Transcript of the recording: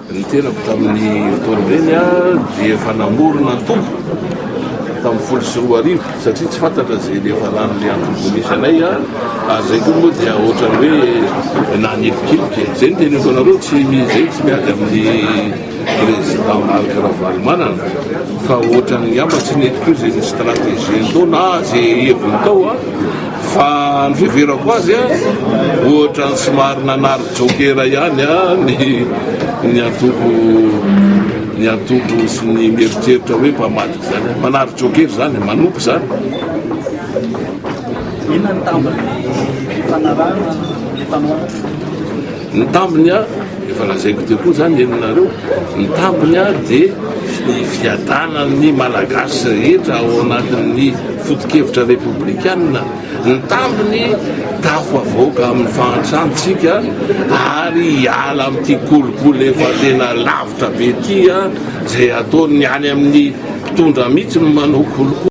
Ny tenako tamin'ny fotoana ireny dia efa namorona antoko tamin'ny 2010 satria tsy fantatra izay niafaran'ilay antoko nisy anay ary izay koa moa dia ohatran'ny hoe nanilikilika e. Izay no teneniko anareo, tsy izay tsy miady amin'ny président Marc Ravalomanana fa ohatran'ny angamba tsy nety koa izay stratégie tao na izay heviny tao. Fa ny fiheverako azy a, ohatran'ny somary nanary joker ihany a ny ny antoko ny antoko sy ny mieritreritra hoe mpamadika izany a. Manary joker izany, manopy izany. Inona ny tambin'ny fifanarahana nifanaovana? Ny tambiny a, efa lazaiko teo koa izany henonareo, ny tambiny a dia ny fiadanan'ny Malagasy rehetra ao anatin'ny foto-kevitra repoblikana, ny tambiny tafavoaka amin'ny fahantrantsika ary hiala amin'ity kolikoly efa tena lavitra be ity a, izay ataon'ny any amin'ny mpitondra mihitsy no manao kolikoly.